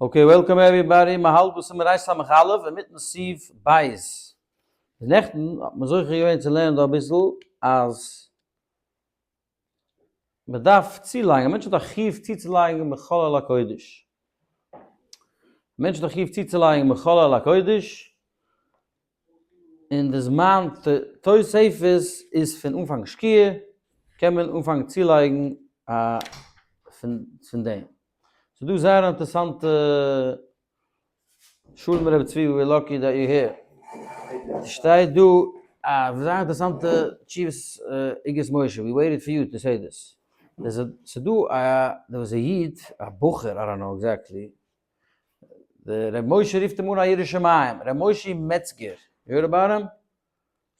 Okay, welcome everybody, מען האלט דא סימן רס"א אינמיטן סעיף ב'. נעכטן האט מען זוכה געווען צו לערנען דא אביסל אז מען דארף צולייגן, א מענטש האט א חיוב צוצולייגן מחול על הקודש. א מענטש האט א חיוב צוצולייגן מחול על הקודש, און די זמן תוספת איז פון אנפאנג שקיעה, קען מען אנפאנגן צולייגן א פון דעם. ס'איז דא זייער אינטערעסאנטע שלום רבי צבי we lucky that you here. ס'שטייט דא א זייער אינטערעסאנטע תשובת אגרות משה, we waited for you to say this. ס'איז דא א, there was א איד, א בחור, I don't know exactly, ר' משה רופט אים אן א ירא שמים, ר' משה מעצגער, you heard about him?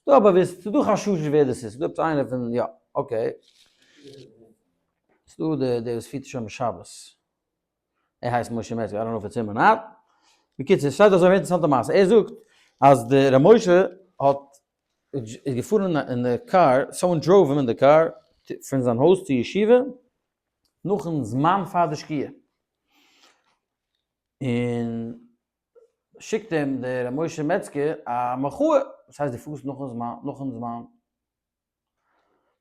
ס'דא א באוויסט, ס'דא חששות ווער דאס איז, ס'דא עפעס איינער פון, יא, okay. ס'דא דער דער וואס פירט שומר שבת, ער הייסט משה מעצגער, I don't know if it's him or not. בקיצור, ס'שטייט אזוי א אינטערעסאנטע מעשה, ער זאגט אז דער ר' משה האט איז געפארן אין די קאר, someone drove him אין די קאר פון זיין הויז צו ישיבה, נאכן זמן פאר די שקיעה, און שיקט אים דער ר' משה מעצגער א מחאה, וואס הייסט דו פארסט נאכן זמן, נאכן זמן?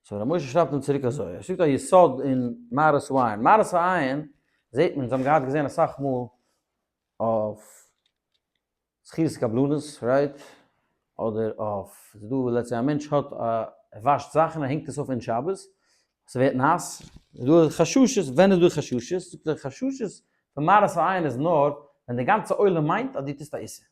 so ר' משה שרייבט אים צוריק אזוי, ער שיקט א יסוד אין מראית העין, מראית העין זעט מען, זיי האבן געהאט געזען אסאך מאל אויף זכירת קבלנות, right? אדער אויף, ס'איז דא let's say א מענטש האט א, ער וואשט זאכן ער הענגט עס אויף אין שבת, ס'ווערט נאס, איז דא חששות, ווען איז דא חששות? זאגט ער חששות פון מראית העין איז נאר ווען די גאנצע עולם מיינט אז דו טוסט א איסור.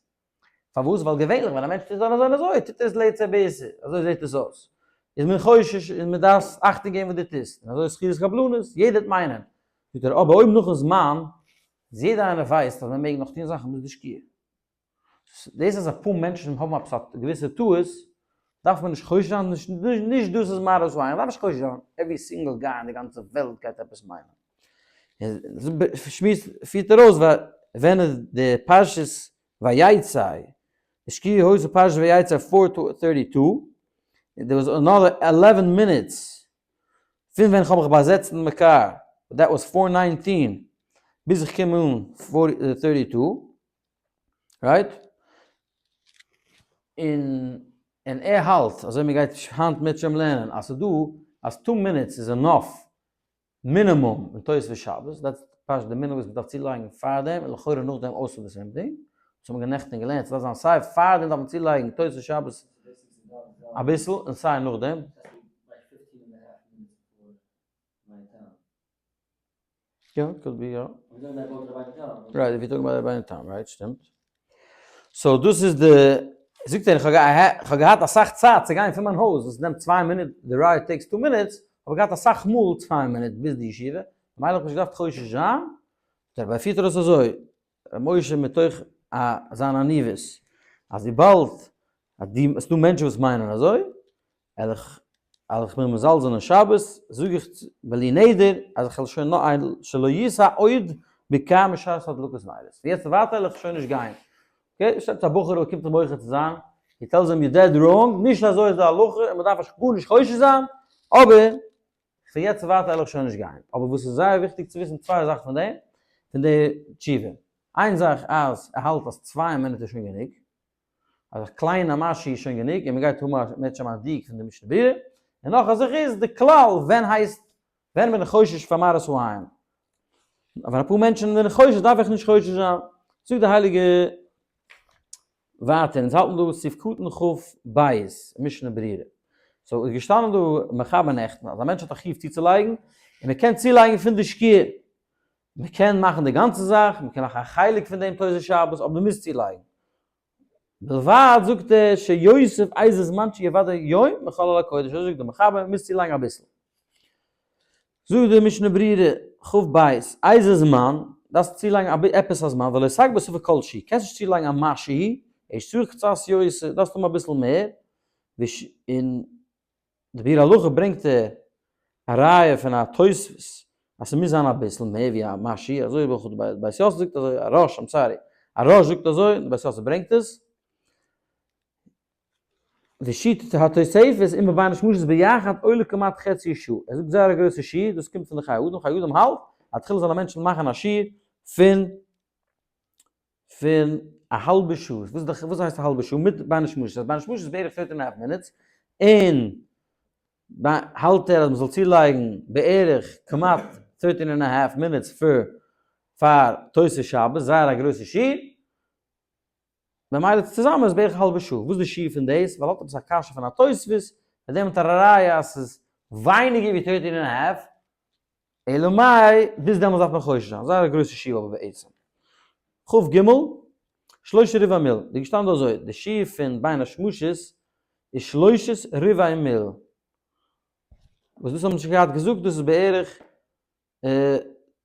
פארוואס? ווייל געווענליך ווען א מענטש טוט אזוי און אזוי טוט ער עס ליתר באיסור, אזוי זעט עס אויס. איז מען חושש און מען דארף אכטונג געבן וואס דו טוסט, און אזוי איז זכירת קבלנות, יעדער וועט מיינען. זאגט ער אבער אויב נאכן זמן איז יעדער איינער ווייסט אז מען מעג נאך טון זאכן ביז די שקיעה. דאס אז אפאר מענטשן האבן עפעס א געוויסע טעות, דארף מען נישט חושש זיין, נישט דאס איז מראית העין, מ'דארף נישט חושש זיין, every single guy אין די גאנצע וועלט גייט עפעס מיינען. שמועס פירט ער אויס ווען איז די פרשת ויצא, די שקיעה הויז פון פרשת ויצא four thirty two, there was another eleven minutes פון ווען כ'האב מיך באזעצט אין די קאר, that was four nineteen, ביז איך קום אן four thirty two, right? און און ער האלט, אזוי מ'גייט היינט מירצעשעם לערנען, אז ס'דא אז two minutes איז enough מינימום אין תוספות שבת, that's פשט די מינימום וואס מ'דארף צולייגן פארדעם און לכאורה נאכדעם also the same thing, וואס האבן מיר נעכטן געלערנט, ס'דארף זיין סיי פארדעם דארף מען צולייגן תוספות שבת אביסל און סיי נאכדעם. יא, could be יא. right, if you talking about רבינו תם, right, שטימט. so דאס איז די, זאגט ער, איך האב געהאט אסאך צייט צו גיין פון מיין הויז, וואס נעמט צוויי מינוט, די ride takes two minutes, האב איך געהאט אסאך מאל צוויי מינוט ביז די ישיבה, ממילא האב איך נישט געדארפט חושש זיין, דערביי פירט ער אויס אזוי, ר' משה מתוך א זיין עניוות, אז וויבאלד אז די, עס איז דא מענטשן וואס מיינען אזוי, וועל איך אז איך בין מזלזל אין שבת, זאג איך בלי נדר אז איך וועל שוין נאר איין שלא יסע עוד בקר משעת הדלקת נרות, פון יעצט און ווייטער וועל איך שוין נישט גיין. okay, שטעלט א בחור וואס קומט זיך מוחה צו זיין, he tells him you dead wrong, נישט אזוי איז די הלכה און מען דארף נישט גארנישט חושש זיין, אבער פון יעצט און ווייטער וועל איך שוין נישט גיין. אבער וואס איז זייער וויכטיג צו וויסן צוויי זאכן פון דעם, פון די תשובה. איין זאך אז ער האלט אז צוויי מינוט איז שוין גענוג, אז א קליינע משהו איז שוין גענוג און מען גייט האבן א מעטשעם א דיוק פון די משנה ברורה, און נאך א זאך איז די כלל ווען הייסט ווען בין איך חושש פאר מראית העין, ווען אפאר מענטשן זענען חושש דארף איך נישט חושש זיין, זאגט די הייליגע ווייטער אונז האלטן דא סעיף קטן כ ב משנה ברורה, so איז געשטאנען דא מחבר נעכטן אז א מענטש האט א חיוב צוצולייגן און מען קען צולייגן פון די שקיעה, מען קען מאכן די גאנצע זאך, מען קען מאכן א חלק פון דעם תוס' שבת, אבער מען מוז צולייגן. בלבד זאגט ער שיוסף איזה זמן שיוודע יום מחול על הקודש, אזוי זאגט דער מחבר, מען מוז צולייגן אביסל. זאגט די משנה ברורה, כ ב, איזה זמן, דארפסט צולייגן עפעס א זמן, ולא תגביר ספק כל שהוא, קענסט נישט צולייגן א משהו, יש צריך קצת יותר, דארפסט האבן אביסל מער, און די ביאור הלכה ברענגט ער א ראיה פון א תוספות אז ס'מוז זיין אביסל מער ווי א משהו, אזוי ווי אויך די בית יוסף זאגט אזוי, א ראש, I'm sorry, א ראש זאגט אזוי און די בית יוסף ברענגט עס. ושיטת התוספות אם בבין השמשות ביחד עולה כמעט חצי שעה, ער זאגט זייער א גרויסע שיעור, דאס קומט פון די חיי אדם, חיי אדם האלט אז תחילה זאל א מענטש מאכן א שיעור פון. פון א האלבע שעה, וואס הייסט א האלבע שעה? מיט בין השמשות, אז בין השמשות איז בערך 13 and half minutes, און האלט ער אז מ'זאל צולייגן בערך כמעט 13 and half minutes פאר תוס' שבת, זייער א גרויסע שיעור, ממילא צוזאמען איז בערך א האלבע שעה, וואס איז די שיעור פון דאס? ווייל האט עפעס א קשיא פון א תוספות, מיט דעם האט ער א ראיה אז ס'איז ווייניגער ווי 13 and half, אלא מאי, ביז דעמאלס דארף מען חושש זיין, זייער א גרויסע שיעור אבער בעצם. כ"ג, שלושה רבעי מיל, די געשטאנען דא אזוי, די שיעור פון בין השמשות איז שלושת רבעי מיל, וואס דאס האבן מיר שוין געהאט געזאגט, דאס איז בערך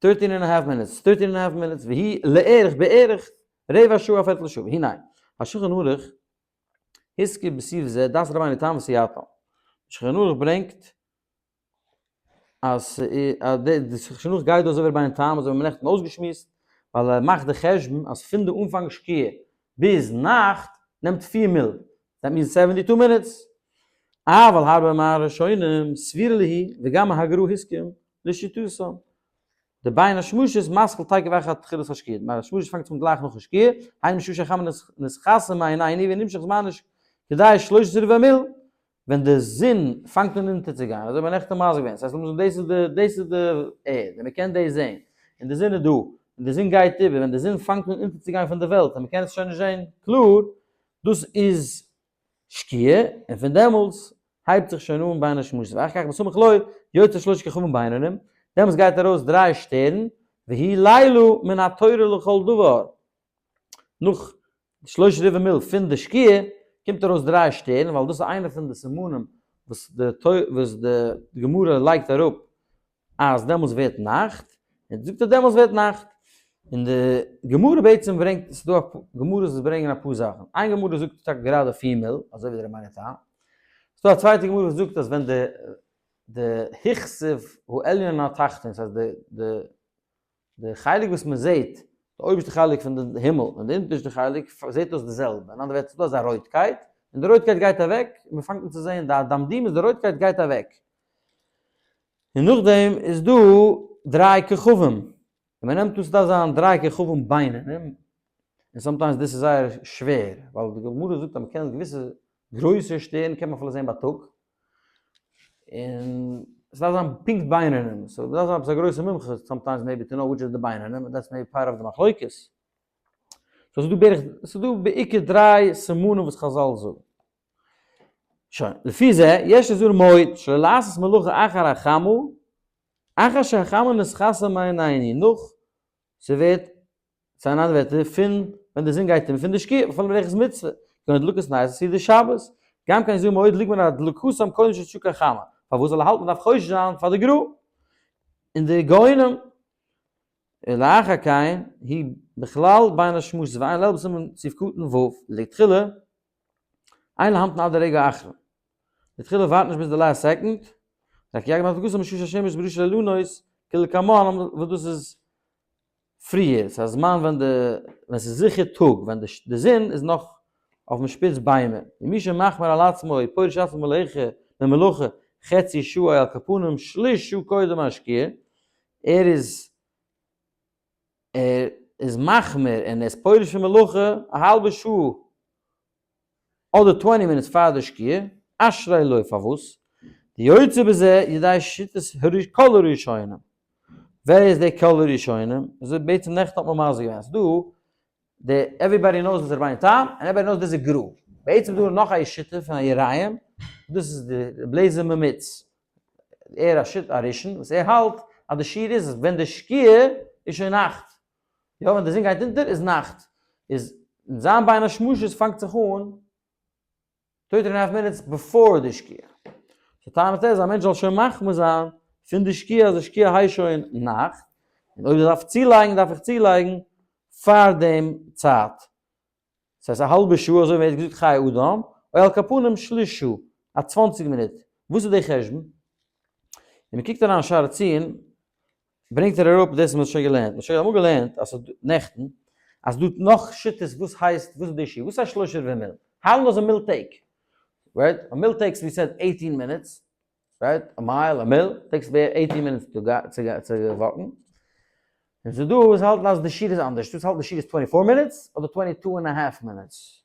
13 and half minutes, 13 and half minutes, והיא לערך בערך רבע שעה א פערטל שעה, והנה, השולחן ערוך הזכיר בסעיף זה דעת רבינו תם וסייעתו, שולחן ערוך ברענגט אז די שולחן ערוך גייט דא אזוי ווי רבינו תם, אזוי ווי מיר נעכטן אויסגעשמועסט, ווייל ער מאכט די חשבון אז פון די אנפאנג שקיעה ביז נאכט נעמט פיר מיל, that means 72 minutes. אבל הרבה מהראשונים סבירא להו וגם הגר"א הסכים לשיטתם. די בין השמשות מתחיל תיכף אחר תחילת השקיעה. די בין השמשות פאנגט זיך אן גלייך נאכן שקיעה, היינו משעה שהחמה נתכסה מעינינו ונמשך זמן כדי שלושת רבעי מיל, ווען די זון פאנגט אן אונטערצוגיין, אזוי האט מען נעכטן מסביר געווען, ס'הייסט למשל דאס איז די דאס איז די ערד און מ'קען דאס זען, און די זון איז דא, און די זון גייט איבער, ווען די זון פאנגט אן אונטערצוגיין פון די וועלט און מ'קען עס שוין נישט זען קלאר, דאס איז שקיעה, און פון דעמאלטס הייבט זיך שוין אן בין השמשות, ואחר כך בסמוך לו יוצא שלושה כוכבים בינונים, דעמאלטס גייט ארויס דריי שטערן, והיא לילה מן התורה לכל דבר, נאך שלושה רבעי מיל פון די שקיעה קומט ארויס דריי שטערן, ווייל דאס איז איינע פון די סימנים וואס די וואס די גמרא לייגט אראפ אז דעמאלטס ווערט נאכט, און זאגט ער דעמאלטס ווערט נאכט, און די גמרא בעצם ברענגט, ס'איז דא אפאר גמרות וואס ברענגען אפאר זאכן, איין גמרא זאגט טאקע גראדע פיר מיל, אזוי ווי די רבינו תם, ס'איז דא א צווייטע גמרא וואס זאגט אז ווען די די הכסיף העליון התחתון, ס'הייסט די די די חלק וואס מען זעט, די אויבערשטע חלק פון די הימל און די אונטערשטע חלק זעט אויס די זעלבע, אין אנדערע ווערטער ס'איז דא אזא רויטקייט, און די רויטקייט גייט אוועק, און מען פאנגט אן צו זען די אדמדים איז די רויטקייט גייט אוועק. און נאכדעם איז דא דריי כוכבים, און מען נעמט אן ס'דארף זיין דריי כוכבים בינונים, און sometimes דאס איז זייער שווער, ווייל די גמרא זאגט אז מען קען געוויסע גרויסע שטערן קען מען אפילו זען בייטאג, און ס'דארף זיין פונקט בינונים, so מ'דארף זיין עפעס א גרויסע מומחה sometimes maybe to know which איז די בינונים, that's maybe part of די מחלוקת. so ס'איז דא בערך, ס'איז דא בעיקר דריי סימנים וואס חז"ל זאגן. שוין, לפי זה, יש לזהר מאוד, שלא לעשות מלאכה אחר החמה, אחר שהחמה נתכסה מעינינו, נאך ס'ווערט, ס'איז אן אנדערע ווערטער, פון ווען די זון גייט אונטער פון די שקיעה, בפרט מלאכת מצוה, כגון הדלקת נרות סעודת שבת, גם כן יזהר מאוד לגמור הדלקתם קודם שתשקע החמה, פארוואס זאל ער האלטן מ'דארף חושש זיין פאר די גר"א און די גאונים, ולאחר כן היא בכלל בין השמשות ועיין לעיל בסימן סעיף קטן ו' לכתחילה אין להמתין עד הרגע האחרון. לכתחילה ווארט נישט ביז די last second, רק יקדים הדלקתם משעה שהשמש בראש האילנות כלקמן וואס דאס איז פריער, ס'איז א זמן ווען די ווען ס'איז זיכער טאג, ווען די די זון איז נאך אויפן שפיץ ביימער, ומי שמחמיר על עצמו פורש עצמו מלאכה ממלאכה חצי שעה על כל פנים שליש שעה קודם השקיעה, ער איז ער איז מחמיר און ער איז פורש פון מלאכה א האלבע שעה אדער 20 minutes פאר די שקיעה, אשרי לו פארוואס? דיוצא בזה ידי שיטת כל הראשונים. ווער איז די כל הראשונים? אזוי בעצם נעכטן האט מען מסביר געווען אז דא די everybody knows דאס איז רבינו תם און everybody knows דאס איז גר"א. בעצם איז דא נאך א שיטה פון א יראים, דאס איז די ר' לעזער ממיץ, ער א שיטה א ראשון וואס ער האלט אז די שיעור איז ווען די שקיעה איז שוין נאכט, יא ווען די זון גייט אונטער איז נאכט, איז זיין בין השמשות פאנגט זיך אן 13 and half minutes before די שקיעה. so טענה'ט ער אז א מענטש זאל שוין מחמיר זיין פון די שקיעה אז די שקיעה הייסט שוין נאכט, און אויב איך דארף צולייגן דארף איך צולייגן פאר דעם צייט. ס'הייסט א האלבע שעה אזוי ווי ער האט געזאגט חיי אדם, או על כל פנים שליש שעה, א 20 מינוט. וואס איז די חשבון? און מען קוקט אריין שער הציון, ברענגט ער אראפ דאס וואס מען האט שוין געלערנט, מען האט שוין אמאל געלערנט אז ס'איז נעכטן, אז דא נאך שיטות וואס הייסט, וואס איז די שיעור, וואס הייסט שלושה רבעי מיל? How long does a מיל take? Right? A מיל takes we said 18 minutes, right? A mile, a מיל, takes 18 minutes to walk ן. און ס'איז דא וואס האלטן אז די שיעור איז אנדערש, דא וואס האלטן די שיעור איז 24 minutes אדער 22 and a half minutes.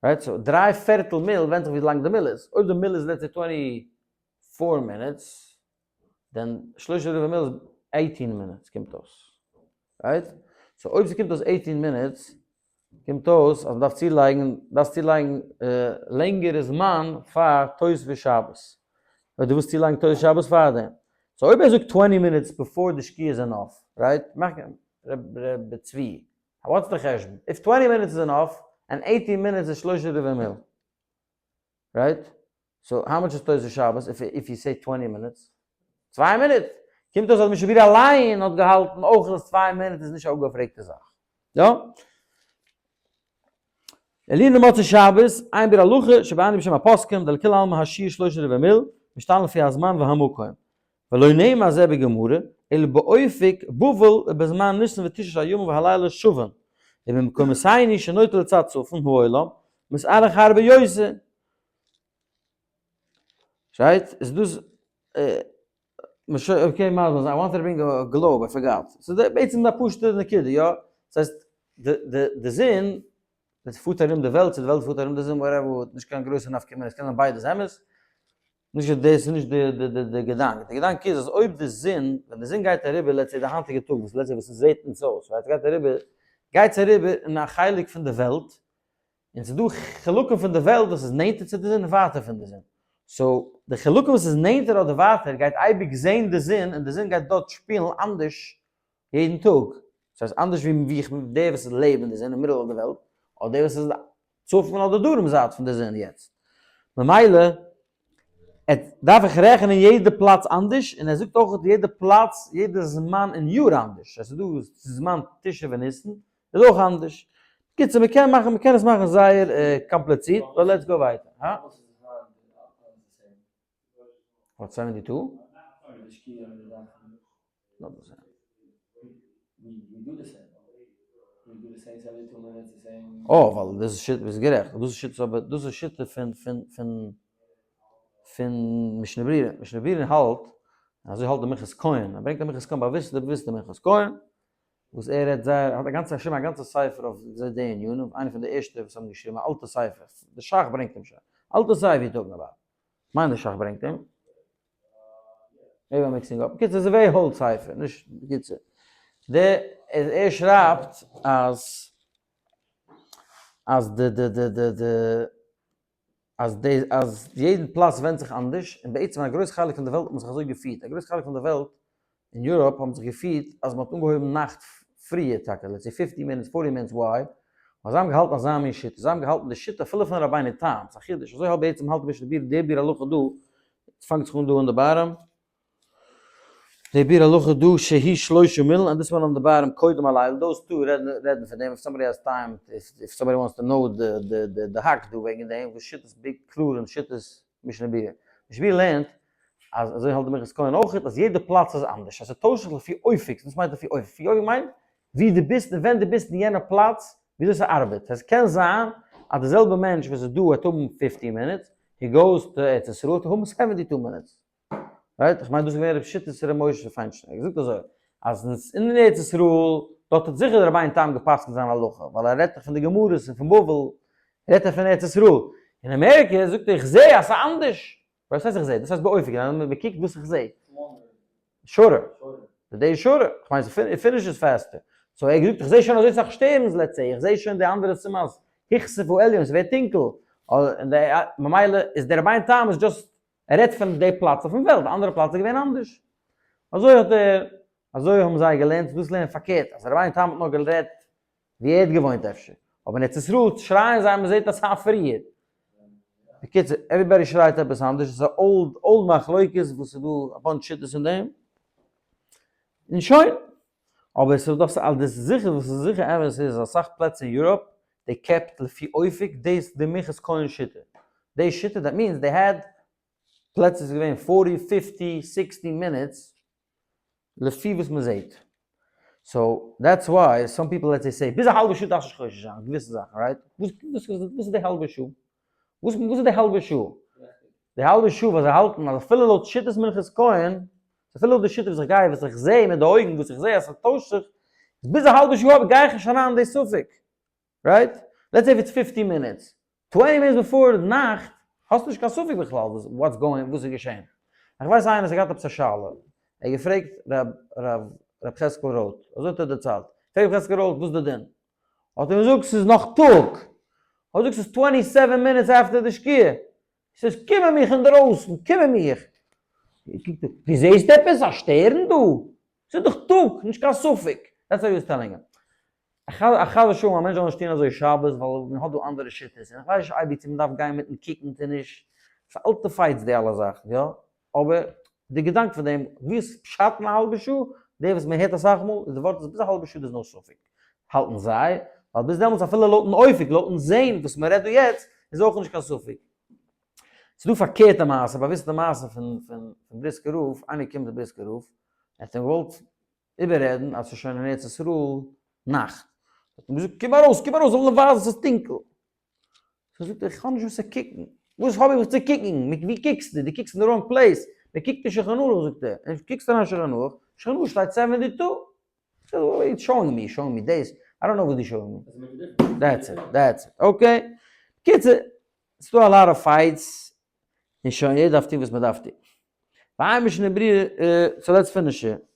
Right? So דריי פערטל מיל ווענדט זיך ווי לאנג די מיל איז. אויב די מיל איז let's say 24 minutes, then שלושה ורבע מיל איז 18 minutes קומט אויס. Right? So אויב ס'קומט אויס 18 minutes, קומט אויס אז מ'דארף צולייגן, דארפסט צולייגן לענגערע זמן פאר תוספות שבת. אויב דו ווילסט צולייגן תוספות שבת פאר דעם. So אויב ער זאגט 20 minutes before די שקיעה איז enough, right? מאך ר' צבי, what's די חשבון? If 20 minutes is enough, and 18 minutes איז שלושה רבע מיל. Right? So how much איז תוספות שבת if you say 20 minutes? 2 מינוט! קומט אויס אז משנה ברורה אליין האט געהאלטן אויך אז 2 מינוט איז נישט א אפגעפרעגטע זאך. יא? עלין מוצאי שבת, אין ביאור הלכה, שבאני בשם הפוסקים, דלכולי עלמא השיעור שלושה רבע מיל, משתנה לפי הזמן והמקום. ולא נאמר זה בגמרא, אלא באופק בבל ובזמן ניסן ותשעת הימים והלילה שווין, ובמקומותינו שנוטה לצד צפון העולם, מתארך הרבה יותר. Right? איז דאס okay, מאזן, I want to bring a globe, I forgot. So די בעצם א פשוטע נקודה, יא? דאס הייסט, די די די זון, עס פארט ארום די וועלט, צו די וועלט פארט ארום די זון, whatever, נישט קיין גרויסע נפקא מינה, עס קען זיין ביידע איז אמת. נישט דאס איז נישט די די די די געדאנק, די געדאנק איז אז אויב די זון, ווען די זון גייט אריבער let's say די היינטיגע טאג וואס let's say וואס עס זעט אונז אויס, right, עס גייט אריבער, גייט עס אריבער אין א חלק פון די וועלט, און ס'איז דא חלקים פון די וועלט וואס איז נענטער צו די זון און ווייטער פון די זון. So די חלקים וואס איז נענטער אדער ווייטער גייט אייביג זען די זון און די זון גייט דארט שפילן אנדערש יעדן טאג. דאס הייסט אנדערש ווי ווי איך דער וואס איז לעבן די זון אין middle of די וועלט, אדער דער וואס איז צפון אדער דרום זייט פון די זון יעצט. ממילא דארף איך רעכענען יעדע פלאץ אנדערש, און ער זאגט אויך יעדע פלאץ, יעדע זמן אין יאר אנדערש. עס איז דא זמן תשרי וניסן, איז אויך אנדערש. בקיצור, מען קען מאכן, מען קען עס מאכן זייער קאמפליצירט, but let's go ווייטער. הא? What, 72? Not the same. אה, ווייל דאס איז שיטה, ביסט גערעכט, דאס איז שיטה, אבער דאס איז שיטה פון פון פון פון משנה ברורה, משנה ברורה האלט, אזוי האלט די מנחת כהן, ער ברענגט א מנחת כהן, באוויסט די באוויסטע מנחת כהן, וואס ער רעדט זייער, ער האט א גאנצע געשריבן א גאנצע ספר אויף זיי די ענינים, איינער פון די ערשטע וואס האבן געשריבן א אלטע ספר, די שך ברענגט אים שוין, אלטע ספר you talking about, מיין די שך ברענגט אים. Maybe I'm mixing up. בקיצור, ס'איז א very old ספר, נישט, בקיצור. די, ער שרייבט אז, אז די, די, די, די, די, אז די, אז יעדן פלאץ ווענדט זיך אנדערש, און בעצם א גרויס חלק פון די וועלט האט מען זיך אזוי געפירט, א גרויס חלק פון די וועלט אין Europe האבן זיך געפירט אז מען האט אנגעהויבן נאכט פריער טאקע, let's say 50 minutes, 40 minutes, why? ווייל זיי האבן געהאלטן אזא מין שיטה, זיי האבן געהאלטן די שיטה אפילו פון רבינו תם, ס'איז א חידוש, אזוי האלט בעצם האלט משנה ברורה די ביאור הלכה דא, עס פאנגט זיך אן דא אין די bottom, די ביאור הלכה דא שהיא שלושה מילין, and this one on the bottom קודם הלילה, those two רעדן פון דעם, if somebody has time, if somebody wants to know די האק דא וועגן דעם, וואס שיטות ביג קלאר און שיטות משנה ברורה. משנה ברורה לערנט אז אזוי האלט די מנחת כהן אויך, אז יעדע פלאץ איז אנדערש, אז ס'טוישט זיך לפי אופק, וואס מיינט לפי אופק? לפי אופק מיינט ווי דו ביסט און ווען דו ביסט אין יענע פלאץ, וויאזוי ס'ארבעט. עס קען זיין אז די זעלבע מענטש וואס איז דא וועט האבן 50 minutes, he goes to ארץ ישראל וועט ער האבן 72 minutes. Right? איך מיין דאס איז געווען רב שיטת ר' משה פיינשטיין. ער האט געזאגט אזוי, אז אין ארץ ישראל, דארט האט זיכער דער רבינו תם געפסקנט זיין הלכה, ווייל ער רעדט דאך פון די גמרות און פון בבל, רעדט ער פון ארץ ישראל. אין אמעריקע זאגט ער איך זע אז ס'איז אנדערש. וואס הייסט איך זע? דאס הייסט באופק, מען קוקט וואס איך זע. Shorter. The day is shorter. איך מיין, it finishes faster. So ער האט געזאגט, איך זע שוין אזוי סאך שטערנס, let's say, איך זע שוין די אנדערע סימן אז הכסיף העליון, ס'ווערט טונקל. ממילא איז דער רבינו תם איז just, ער רעדט פון די פלאץ אויפן וועלט, די אנדערע פלאץ איז געווען אנדערש. אזוי האט ער, אזוי האבן זיי געלערנט, דאס לערנען פארקערט, אז רבינו תם האט נאר גערעדט ווי ער האט געוואוינט אפשר. אבער אין ארץ ישראל שרייען זיי מ'זעט אסאך פריער. בקיצור, everybody שרייט עפעס אנדערש, עס איז א old old מחלוקת וואס איז דא א bunch שיטות אין דעם. און שוין. אבער עס איז דאך אלדעס זיכער, וואס איז זיכער אמת איז אז אסאך פלעצער אין Europe, they kept לפי אופק דאס די מנחת כהן שיטה. די שיטה that means they had פלעצער איז געווען 40, 50, 60 minutes לפי וואס מען זעט. So that's why some people let's say ביז א האלבע שעה דארפסט נישט חושש זיין געוויסע זאכן right? וואס וואס איז די האלבע שעה? וואס וואס איז די האלבע שעה? די האלבע שעה וואס זיי האלטן אז אפילו לויט שיטת מנחת כהן. אפילו לויט די שיטה וואס איך גיי, וואס איך זע מיט די אויגן, וואס איך זע אז ס'טוישט זיך, איז ביז א האלבע שעה אבער גיי איך נישט אריין אין די ספק. Right? Let's say if it's 15 minutes. 20 minutes before נאכט, האסטו נישט קיין ספק בכלל וואס what's going, וואס איז געשען. איך ווייס איינער וואס האט געהאט עפעס א שאלה. ער האט געפרעגט ר' ר' ר' חזקאל רוט, אזוי האט ער דערציילט. פרעגט ר' חזקאל רוט וואס איז די דין? האט ער געזאגט ס'איז נאך טאג. האט ער געזאגט ס'איז 27 minutes after די שקיעה. ס'איז קום מיך אינדרויסן, קום מיך. דו זעסט עפעס א שטערן דא? ס'איז דאך טאג, נישט קיין ספק. That's what he was telling him. חס ושלום א מענטש זאל נישט טון אזוי שבת ווייל מען האט דא אנדערע שיטות, און איך ווייס נישט אייביג צו מען דארף גיין מיטן קוקן צו נישט, ס'איז אלטע fights די אלע זאכן, יא, אבער די געדאנק פון דעם, ווי איז פשט אין א האלבע שעה, די וואס מען הערט אסאך מאל, איז די ווארט איז ביז א האלבע שעה דאס נאר ספק, האלטן זיי, ווייל ביז דעמאלטס אפילו לויטן אופק, לויטן זען וואס מען רעדט דא יעצט, איז אויך נישט קיין ספק. ס'איז דא פארקערטע מעשה, באוויסטע מעשה פון פון בריסקער רב, איינער קומט צו בריסקער רב, ער האט אים געוואלט איבעררעדן אז ס'איז שוין אין ארץ ישראל נאכט. האט אים געזאגט, קום ארויס, קום ארויס, זאל מען ווייזן ס'איז טונקל. סאו זאגט ער, איך האב נישט וואס צו קוקן. וואס האב איך וואס צו קוקן? מיט ווי קוקסטו? דו קוקסט אין די wrong place. מען קוקט אין שולחן ערוך, זאגט ער. און קוקסט אריין שולחן ערוך, שולחן ערוך שטייט 72. So it's showing me, showing me this. I don't know what he's showing me. That's it, that's it. Okay. קיצור, ס'דא a lot of fights, און שוין, יעדער דארף טון וואס מען דארף טון. ועיין משנה ברורה, so let's finish it.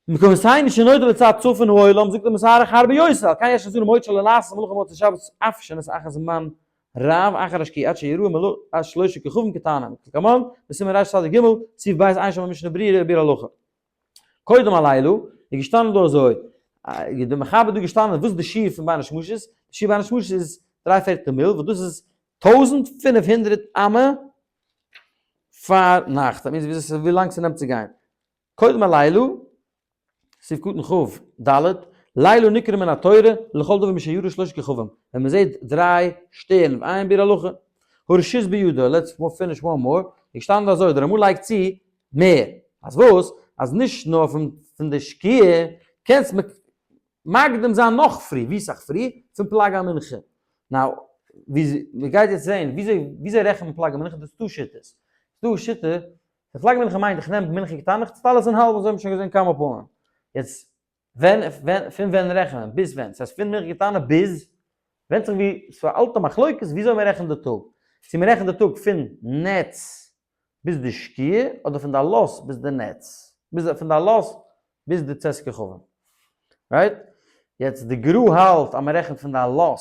מקומותינו שנודע לצד צפון העולם, זאגט דער מסערך הרבה יותר, על כן יש לזון מועד שלא לעשות מלאכה מוצאי שבת אף שנתאחר זמן רב אחר השקיעה עד שיראו מלא שלושה כוכבים קטנים, כלקמן, בסימן רצ"ג, סעיף ב' עיין שם במשנה ברורה וביאור הלכה. קודם הלילה, איז געשטאנען דא אזוי, איז דער מחבר דא געשטאנען וואס איז די שיעור פון בין השמשות, די שיעור בין השמשות איז דריי פערטל מיל, וואס דאס איז 1500 אמה פאר נאכט, that means ווי לאנג ס'נעמט צו גיין. קודם הלילה, סעיף קטן כ"ד, לילה נקרא מן התורה לכל דבר משיראה שלושה כוכבים, ווען מ'זעט דריי שטערן, ועיין ביאור הלכה, הרשות בידו, let's finish one more, איז געשטאנען דא אזוי, דער רמ"א לייגט צו מער, אז וואס? אז נישט נאר פון די שקיעה, קענסט מקדים זיין נאך פרי, ווי סאך פרי? פון פלג המנחה. Now, ווי מ'גייט יעצט זען, וויאזוי רעכנט מען פלג המנחה, דאס איז דא שיטות. ס'דא שיטה, די פלג המנחה מיינט איך נעם מנחה קטנה, איך צוטייל עס אין האלב, אזוי האבן מיר שוין געזען כמה פעמים. יעצט, ווען, פון ווען רעכנט מען? ביז ווען? ס'הייסט פון מנחה קטנה ביז, ווענדט זיך ווי, ס'איז א אלטע מחלוקת וויאזוי מ'רעכנט די טאג. צו מ'רעכנט די טאג פון נץ ביז די שקיעה, אדער פון די עלות ביז די נץ, ביז פון די עלות ביז די צאת כוכבים. Right? יעצט די גר"א האלט אז מ'רעכנט פון די עלות,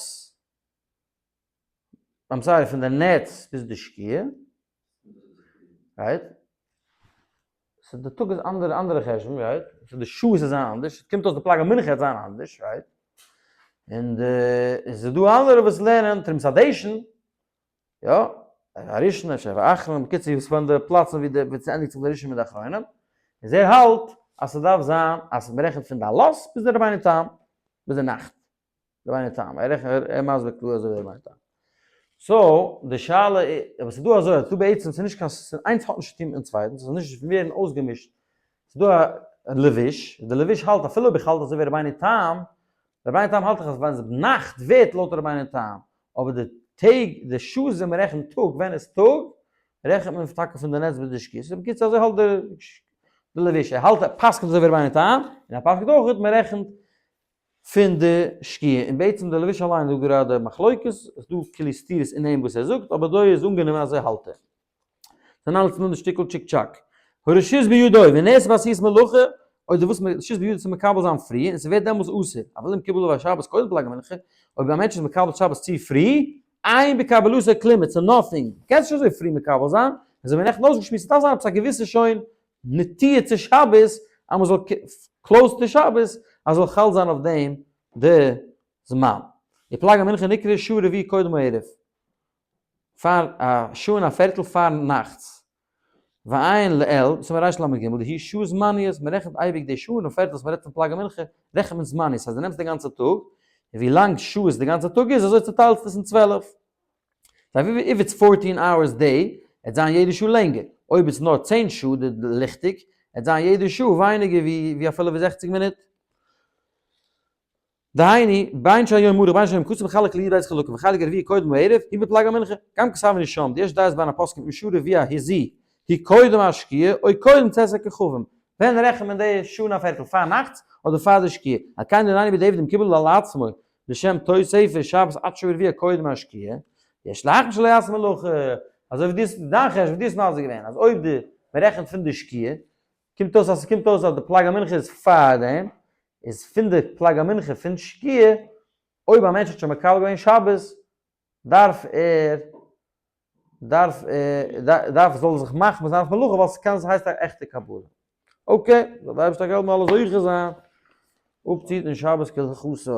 I'm sorry, פון די נץ ביז די שקיעה. Right? So די טאג איז אנדערע אנדערע חשבון, right? So די שעות איז זיין אנדערש, קומט אויס די פלג המנחה וועט זיין אנדערש, right? און די, עס איז דא אנדערע וואס לערנען תרומת הדשן, יא, הראשון אפשר האחרון, בקיצור איז פון די פלאצן ווי די ווי ס'ענדיגט זיך די ראשון מיט די אחרונים, איז ער האלט אז ס'דארף זיין אז מ'רעכנט פון די עלות ביז די רבינו תם, ביז די נאכט, רבינו תם, ער רעכנט ער מסביר קלאר אזוי ווי רבינו תם. So די שאלה איז, אבער ס'איז דא אזוי, ס'דא בעצם ס'איז נישט קיין איינס האט נישט צוטון מיטן צווייטן, ס'זאל נישט ווערן אויסגעמישט, ס'איז דא א לבוש, די לבוש האלט אפילו אויב איך האלט אזוי ווי רבינו תם, רבינו תם האלט איך אז ווען נאכט ווערט לויט רבינו תם, אבער די טעג, די שעות ווען מ'רעכנט טאג, ווען איז טאג, רעכנט מען טאקע פון די נץ ביז די שקיעה. So בקיצור אזוי האלט די לבוש, ער האלט ער פסק'נט אזוי ווי רבינו תם, און ער פסק'נט אויך מ'רעכנט פון די שקיעה, און בעצם די לבוש אליין איז דא גראדע מחלוקת, עס איז דא כאילו סתירות אין אים וואס ער זאגט, אבער דא איז אנגענומען אזוי האלט ער. זענען אלץ נאר די שטיקל טשיק טשאק. הרשות בידו, ונעשה בעשיית מלאכה, אויב די וואס רשות בידו צו מקבל זיין פרי, און ס'ווערט דעמאלס אסור, אבל אם קיבל עליו השבת קודם פלג המנחה, אויב א מענטש איז מקבל שבת צו פרי, אין בקבלתו כלום, it's nothing, קענסט נישט אזוי פרי מקבל זיין, אזוי ווי נעכטן אויסגעשמועסט, ס'דארף זיין עפעס א געוויסע שוין נטייה צו שבת, אז מ'זאל close to שבת, אז זאל חל זיין אויף דעם די זמן. די פלג המנחה נקרא שעה רביעי קודם הערב. פאר א שעה און א פערטל פאר נאכטס. ועיין לעיל, סימן רל"ג, דהיא שעה זמניות, מען רעכנט אייביג די שעה און א פערטל וואס מען רעדט פון פלג המנחה, רעכנט מען זמניות, אז דו נעמסט די גאנצע טאג, און ווי לאנג שעות די גאנצע טאג איז, אזוי צוטיילסטו עס אין 12. If it's 14 hours day, עט זיין יעדע שעה לענגער. אויב איז נאר 10 שעה די ליכטיג, עט זיין יעדע שעה ווייניגער ווי אפילו ווי 60 מינוט. דהיינו, בין שהיום ארוך בין שהיום קצר מחלק לי"ב חלקים וחלק הרביעי קודם הערב, הוא בפלג המנחה, גם כתבנו שם, דיש דעת בין הפוסקים אם שעה רביעה היא זו. היא קודם השקיעה או קודם צאת הכוכבים, ווען רעכנט מען די שעה און א פערטל, פארנאכטס אדער פאר די שקיעה? על כן דנני בדיעבד אם קיבל על עצמו לשם תוספת שבת עד שעה ורביע קודם השקיעה, יש להחמיר שלא יעשה מלאכה, אזוי ווי דו האסט דיין חשבון ווי דו האסט מסביר געווען אז אויב די מען רעכנט פון די שקיעה, קומט אויס אז ס'קומט אויס אז די פלג המנחה איז פאר דעם, איז פון די פלג המנחה פון שקיעה, אויב א מענטש האט שוין מקבל געווען שבת, דארף ער דארף ער דארף זאל ער זיך מחמיר זיין אויף מלאכה ווייל ס'קען ס'הייסט א עכטע קבלה. okay, זאל דער אייבערשטער העלפן אלע זוכה זיין אפצוהיטן שבת כהלכתו.